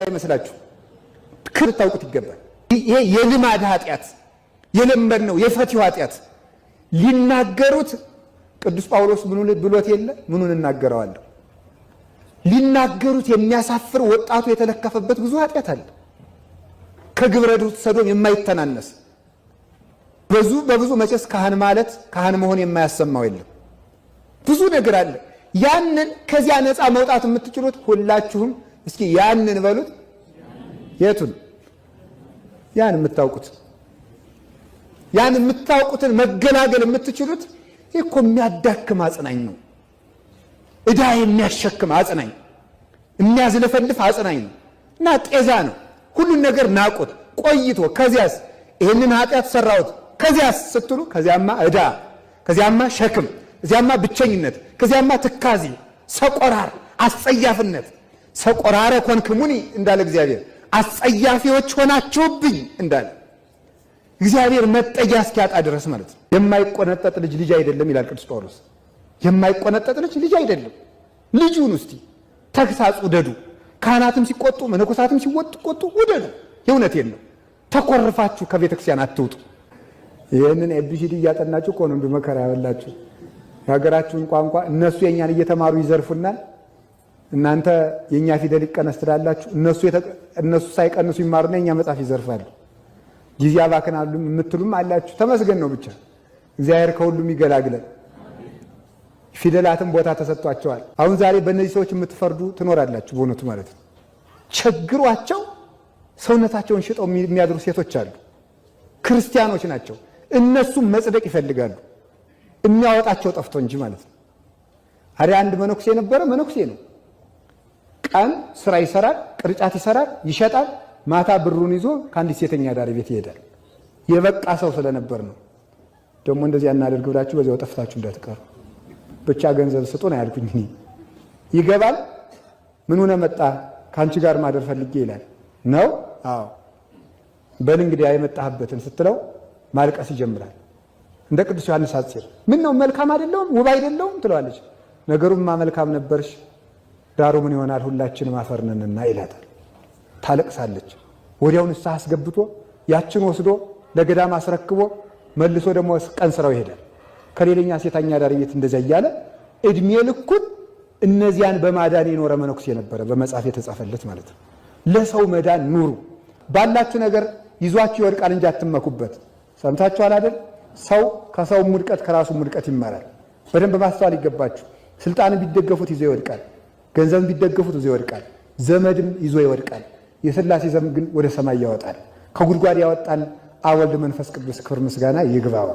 እንዳይመስላችሁ ልታውቁት ይገባል። ይሄ የልማድ ኃጢአት የለመድነው የፈቲው ኃጢአት ሊናገሩት ቅዱስ ጳውሎስ ምኑን ብሎት የለ ምኑን እናገረዋለሁ። ሊናገሩት የሚያሳፍር ወጣቱ የተለከፈበት ብዙ ኃጢአት አለ። ከግብረ ሰዶም የማይተናነስ ብዙ በብዙ መቼስ ካህን ማለት ካህን መሆን የማያሰማው የለም። ብዙ ነገር አለ። ያንን ከዚያ ነፃ መውጣት የምትችሉት ሁላችሁም እስኪ ያንን በሉት። የቱን? ያን የምታውቁት ያን የምታውቁትን መገላገል የምትችሉት ይህ እኮ የሚያዳክም አጽናኝ ነው። ዕዳ የሚያሸክም አጽናኝ፣ የሚያዝለፈልፍ አጽናኝ ነው እና ጤዛ ነው። ሁሉን ነገር ናቁት። ቆይቶ ከዚያስ ይህንን ኃጢአት ሰራሁት ከዚያስ ስትሉ ከዚያማ ዕዳ፣ ከዚያማ ሸክም፣ ከዚያማ ብቸኝነት፣ ከዚያማ ትካዜ፣ ሰቆራር፣ አስጸያፍነት። ሰቆራረ ኮንክሙኒ እንዳለ እግዚአብሔር አስጸያፊዎች ሆናችሁብኝ እንዳለ እግዚአብሔር መጠጊያ እስኪያጣ ድረስ ማለት ነው። የማይቆነጠጥ ልጅ ልጅ አይደለም ይላል ቅዱስ ጳውሎስ። የማይቆነጠጥ ልጅ ልጅ አይደለም። ልጁን እስቲ ተግሳጽ ውደዱ። ካህናትም ሲቆጡ መነኮሳትም ሲቆጡ ውደዱ። የእውነቴን ነው። ተኮርፋችሁ ከቤተ ክርስቲያን አትውጡ። ይህንን ABCD እያጠናችሁ እኮ ነው እንዲሁ መከራ ያበላችሁ። የሀገራችሁን ቋንቋ እነሱ የእኛን እየተማሩ ይዘርፉናል። እናንተ የእኛ ፊደል ይቀነስ ትላላችሁ። እነሱ ሳይቀንሱ ይማሩና የእኛ መጽሐፍ ይዘርፋሉ። ጊዜ አባክናሉ የምትሉም አላችሁ። ተመስገን ነው ብቻ እግዚአብሔር ከሁሉም ይገላግለን። ፊደላትም ቦታ ተሰጥቷቸዋል። አሁን ዛሬ በእነዚህ ሰዎች የምትፈርዱ ትኖራላችሁ። በእውነቱ ማለት ነው። ቸግሯቸው ሰውነታቸውን ሽጠው የሚያድሩ ሴቶች አሉ። ክርስቲያኖች ናቸው። እነሱም መጽደቅ ይፈልጋሉ። የሚያወጣቸው ጠፍቶ እንጂ ማለት ነው። አዲያ አንድ መነኩሴ ነበረ። መነኩሴ ነው። ቀን ስራ ይሰራል፣ ቅርጫት ይሰራል፣ ይሸጣል። ማታ ብሩን ይዞ ከአንዲት ሴተኛ አዳሪ ቤት ይሄዳል። የበቃ ሰው ስለነበር ነው። ደግሞ እንደዚህ እናደርግ ብላችሁ በዚያው ጠፍታችሁ እንዳትቀሩ። ብቻ ገንዘብ ስጡን አያልኩኝ እኔ። ይገባል። ምን ሆነ መጣ? ከአንቺ ጋር ማደር ፈልጌ ይላል። ነው? አዎ። በል እንግዲህ የመጣህበትን ስትለው ማልቀስ ይጀምራል። እንደ ቅዱስ ዮሐንስ ሐፂር ምን ነው መልካም አይደለውም ውብ አይደለውም ትለዋለች። ነገሩማ መልካም ነበርሽ፣ ዳሩ ምን ይሆናል ሁላችንም አፈር ነንና ይላታል። ታለቅሳለች። ወዲያው ንስሐ አስገብቶ ያችን ወስዶ ለገዳም አስረክቦ መልሶ ደግሞ ቀን ስራው ይሄዳል። ከሌለኛ ሴተኛ አዳሪ ቤት እንደዚያ እያለ እድሜ ልኩን እነዚያን በማዳን የኖረ መነኩሴ ነበረ፣ በመጽሐፍ የተጻፈለት ማለት ነው። ለሰው መዳን ኑሩ። ባላችሁ ነገር ይዟችሁ ይወድቃል እንጂ አትመኩበት። ሰምታችኋል አይደል? ሰው ከሰው ውድቀት ከራሱ ውድቀት ይማራል። በደንብ ማስተዋል ይገባችሁ። ስልጣንን ቢደገፉት ይዞ ይወድቃል። ገንዘብን ቢደገፉት ይዞ ይወድቃል። ዘመድም ይዞ ይወድቃል። የሥላሴ ዘመድ ግን ወደ ሰማይ ያወጣል። ከጉድጓድ ያወጣል። አብ ወልድ መንፈስ ቅዱስ ክብር ምስጋና ይግባው።